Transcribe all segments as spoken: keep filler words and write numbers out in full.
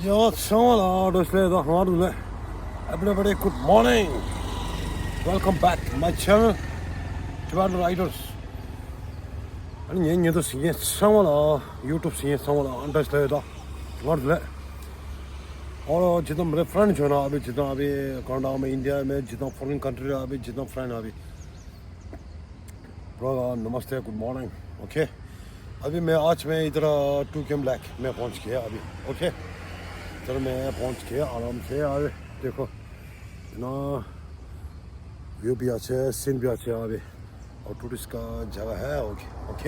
ཡོ་ཚང་མ་ལ་བཀྲ་ཤིས་བདེ་ལེགས། ང་རུ་ལེ། Everybody, good morning. Welcome back to my channel, Tibetan Riders. ཨ་ནི་ངའི་ཉེ་དུ་ཟིན་མཁན་ཚང་མ་ལ། YouTube ཟིན་མཁན་ཚང་མ་ལ་བཀྲ་ཤིས་བདེ་ལེགས། ང་རུ་ལེ། ཨོ་ཇི་ཙམ་རེ་friend བྱོན་ན་ཨ་བི་ཇི་ཙམ་ཨ་བི་ཀ་ན་ཌ་མ་ཨིན་ཌི་ཡ་མ་ཇི་ཙམ་foreign country ཨ་བི་ཇི་ཙམ་friend ཨ་བི Bro, नमस्ते, good morning। OK। अभी मैं, आज मैं इधर, अ, टू के एम लेक में पहुंच गया अभी। OK। इधर मैं पहुंच गया आराम से। अभी देखो ना, व्यू भी अच्छे है, सीन भी अच्छे है अभी। और टूरिस्ट का जगह है। OK। OK।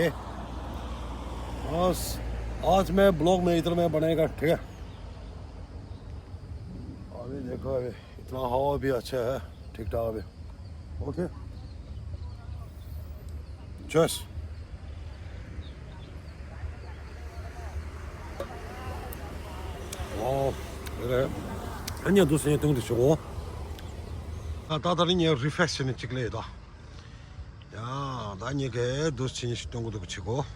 बस, आज मैं ब्लॉग में इधर मैं बनाएगा, ठीक है। अभी देखो, अभी इतना हवा भी अच्छा है, ठीक ठाक अभी। OK। Cheers। ཨོ། རེད། ཨ་ནི་འདུག་སེ་སྟོན་གི་འདུག་ཆོག་གོ། ད་ད་ད་རིང་ངས་refresh་བྱས་ནས་གཅིག་ལས་ད། ཡ། ད་ངས་ག་འདུག་སེ་ཞིག་སྟོན་གི་འདུག་གི་ཆོག་གོ།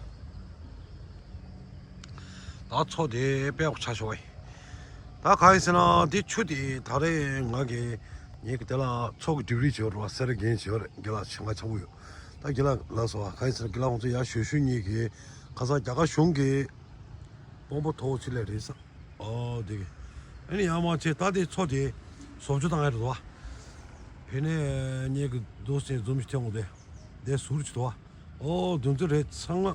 ད་མཚོ་དེ་དཔེ་ཡག་པོ་ཆགས་ཤོག་བས། ད་གང་ཡིན་ཟེར་ན་འདི་ཆུ་དེ་ད་རེས་ང་གི་ངས་གི་དེ་ལ་མཚོ་གི་debris་བྱེད་ཡོད་རེད་བ། གསེར་རྒྱན་བྱེད་ཡོད་རེད། དགེ་ལགས་ང་ཆགས་པོ་ཡོད། ད་དགེ་ལགས་ལགས་སོ། གང་ཡིན་ཟེར་ན་དགེ་ལགས་ཁོང་ཚོ་ཡར་ཞུ་ཞུ་གཉིས་གི་ཁ་སང་རྒྱ་གར་གཞུང་གི་དཔོན་པོ་ཐོག་ཅིག་ལས་རེད་ས། ཨོ་དེ་གི། ཨ་ནི་ཡང་མ་བྱས་ད་དེ་མཚོ་དེ་བཟོ་བཅོས་བཏང་ཡ་རེད་བ། ཕེ་ནས་ངས་གི་འདུག་སེ་འཛུམ་ཞིག་ཐེངས་འོང་དེ། དེ་ཟུར་ཅིག་དོ་བ། ཨོ་དུང་ཚོ་རེད་ཚང་མ།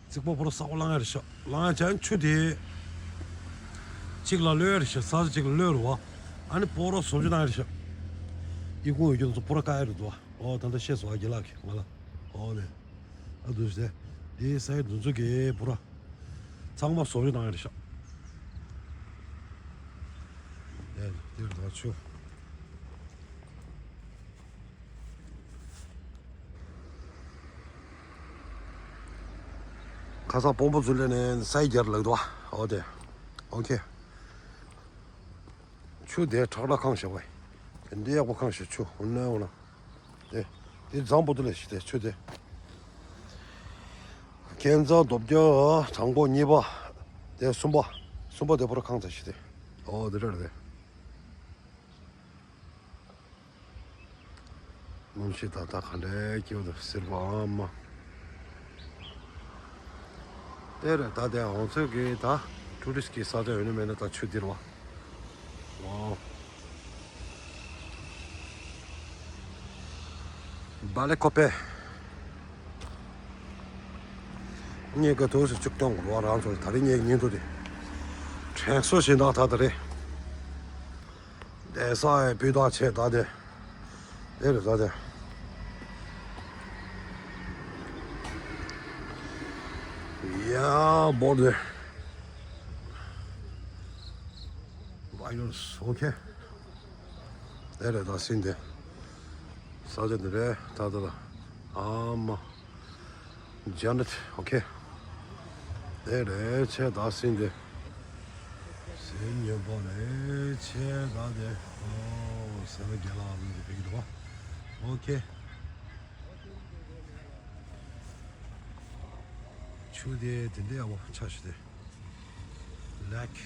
རྩིག་པ་པོ་ར་ས་གོ་ལང་ཡ་རེད་ཤག་ལང་ཡ་ཆ་ཆུ་དེ། གཅིག་ལ་གློད་ཡ་རེད་ཤག་ས་ཆ་གཅིག་ལ་གློད་རུ་བ། ཨ་ནི་པོ་ར་བཟོ་བཅོས་བཏང་ཡ་རེད་ཤག་ཨི་ཁུང་ཡོད་རྒྱུ་དུང་ཚོ་པོ་ར་བཀག་ཡ་རེད་དོ་བ། ཨོ་ད་ལྟ་ཤེས་སོང་ཨ་དགེ་ལགས་ཀྱིས་ང་ལ། ཨོ་ལེ། ཨ་འདུག་སེ། དེའི་སའི་འདུ་འཛོམས་ཀྱི་བུ་ར། ཚང་མ་བཟོ་བཅོས་བཏང་ཡ་རེད་ཤག་ཨེ་དེར་ད་ཆུ། ཁ་སང་དཔོན་པོ་ཚོ་ལས་ནས་སའི་རྒྱར་ལག་དོ། ཨོ་དེ། ཨོ་ཁེ། ཆུ་དེ་ཁྲག་ཁྲག་ཁེངས་བཞག་པ། དེ་འདྲའི་ཡག་པོ་ཁེངས་བཞག་ཆུ་འོ་ན་འོ་ན། དེ། དེ་འཛམ་བུ་དུ་ལས་ཤི་དེ་ཆུ་དེ། ཁྱེད་ཚང་སྟོབས་རྒྱལ་དང་པོ་གཉིས་པ། དེ་གསུམ་པ། གསུམ་པ་དེ་པོ་ར་ཁེངས་ཚར་ཤི་དེ། ཨོ་དེ་རེད་དེ། གནམ་གཤིས་ད་ལྟ་ག་འདྲའི་སྐྱིད་པོ་འདུག་སེར་པོ་ཨ་མ། དེ་རེད་ད་དེ་ང་ཚོའི་གི་ད་ཊུ་རི་སི་ཊི་གི་ས་ཆ་ཡོད་ན་མེད་ན་ད་ཆུ་འདིར་བ། ཝའོ། བ་ལེ་ཁོ་པེ། ངས་ག་དུས་སུ་བཅུག་གཏོང་དགོས་བ་རང་ཚོ་ད་རིང་ངས་ཉིན་ཐོ་དེ། དྲན་གསོ་བྱེད་སྟངས་ད་ད་རེད། དེ་ས་ཡི་སྤུས་དག་ཆེ་ད་དེ། དེ་རེད་ད་དེ། ཡ་བོར་དེ། བ་ཡོ་སི་ཨོ་ཁེ། དེ་རེད་ད་སིན་དེ། ས་ཆ་དེ་རེད་ད་ད་ད། ཨ་མ། ཇ་ནད། ཨོ་ཁེ། དེ་རེད་ཆེ་ད་སིན་དེ། སིན་ཉོན་པོ་རེད་ཆེ་ད་དེ། ཨོ་ས་ར་རྒྱ་ལ་ཨ་མི་དེ་ཕེག་དོ། ཨོ་ཁེ། ཆུ་དེ་དེ་འདྲའི་ཡག་པོ་ཆགས་ཤི་དེ། Lake.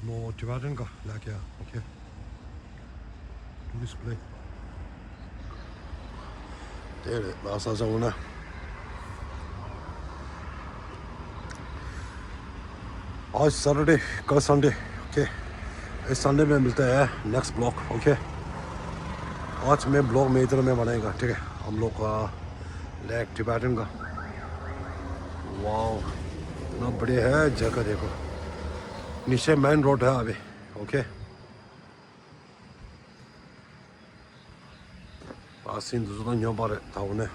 No, Tibetan ka lake ya. Okay. Tourist place. དེ་རེད་ལ་ས་ས་འོ་ན། आज सैटरडे, कल संडे। ओके। इस संडे में मिलते हैं नेक्स्ट ब्लॉग। ओके। आज मैं ब्लॉग में इधर में बनाएगा, ठीक है। हम लोग का लेक टिबेटन का। वाओ, इतना बढ़िया है जगह, देखो। नीचे मेन रोड है अभी। ओके। ཨ་སིན་འདི་ཚོ་དང་སྨྱོན་པ་རེད་ད་འོ་ནས།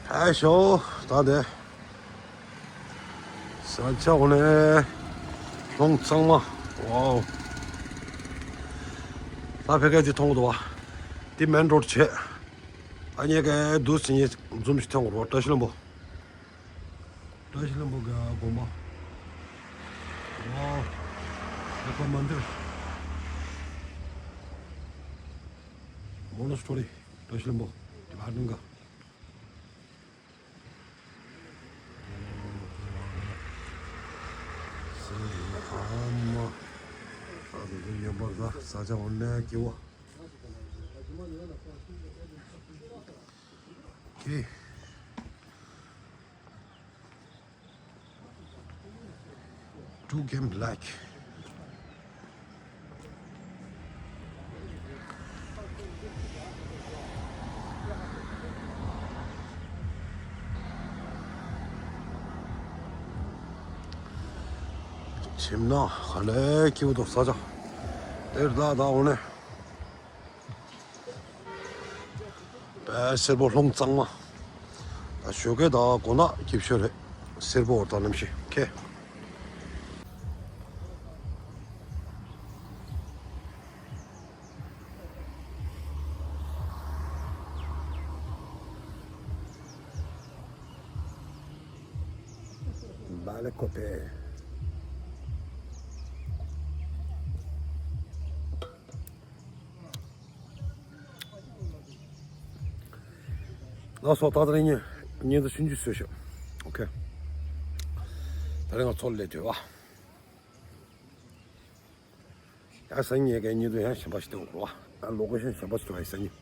ཧེ་ཤོ་ད་དེ། ས་ཆ་འོ་ནས། ལྷོང་གཙང་མ། ཝའོ། ད་ཕེ་ཀེ་ཅི་མཐོང་གི་འདུག་བ། འདི་མེན་རོ་ཌི་བྱས། ཨ་ཉེ་གེ་འདུག་སེ་འཛུམ་ཞིག་མཐོང་གི་འདུག་བ། བཀྲ་ཤིས་ལྷུན་པོ། བཀྲ་ཤིས་ལྷུན་པོ་གི་དགོན་པ། ཝའོ། ལེགས་པ་མ་འདིར། མོ་ནོ་སི་ཊོ་རི། བཀྲ་ཤིས་ལྷུན་པོ། དེ་བར་ནང་ག། ཝའོ། ཡོད་པར་ད་ས་ཆ་འོ་ནས་ཀྱི་བ། ཀི། ཊུ་ཀེམ་ལེག། ཁྱིམ་ནང་ག་ལེ་སྐྱིད་པོ་འདུག་ས་ཆ། དེར་ད་ད་འོ་ནས། དཔེ་སེར་པོ་ལྷུང་གཙང་མ། ད་ཞོགས་ཀས་ད་དགོང་དག་སྐྱིད་ཤོས་རེད། སེར་པོ་འོར་ད་ནམ་ཞིག་ཁེ། བ་ལེ་ཀོ་པེ། ལགས་སོ། ད་ད་རིང་ཉིན་ཉིན་དུ་ཆུང་ཆུང་བཟོས་ཤོག་ཨོ་ཁེ། ད་རིང་ང་ཚོ་ལས་དུས་བ། ཡ་སང་ཉིན་གའི་ཉིན་དུ་ཡང་གཞན་པ་ཞིག་སྟོན་དགོས་རོ། ཡ་ལོ་ཀེ་ཤན་གཞན་པ་ཞིག་སྟོན་ཡ་སང་ཉིན།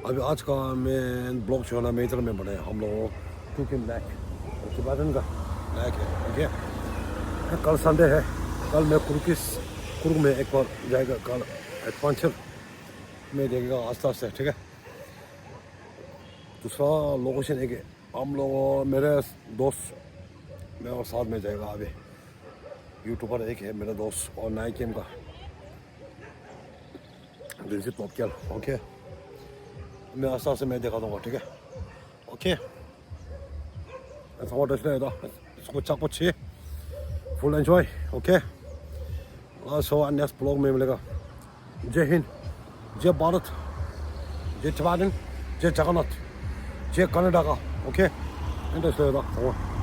अभी आज का मैं ब्लॉग जो है ना, मैं इधर में बनाया, हम लोग ཊུ་ཀེམ་ལེག། ཊི་བེ་ཊན་ག་ལེག་है, ओके। कल संडे है, कल मैं कुर्ग की, कुर्ग में एक बार जाएगा, कल एडवेंचर में देखेगा आस्था से, ठीक है। दूसरा लोकेशन एक है, हम लोग, मेरे दोस्त, मैं और साथ में जाएगा अभी। यूट्यूबर एक है मेरा दोस्त, और नाइट गेम का दिलजीत पॉपकियाल, ओके। मैं आस्था से मैं दिखा दूंगा, ठीक है, ओके। ऐसा वाटर स्लाइड था, इसको चाको छे, फुल एंजॉय, ओके। लास्ट हो, नेक्स्ट ब्लॉग में मिलेगा। जय हिंद, जय भारत, जय टिबेटन, जय जगन्नाथ, जय कर्नाटका, ओके। एंड स्लाइड था।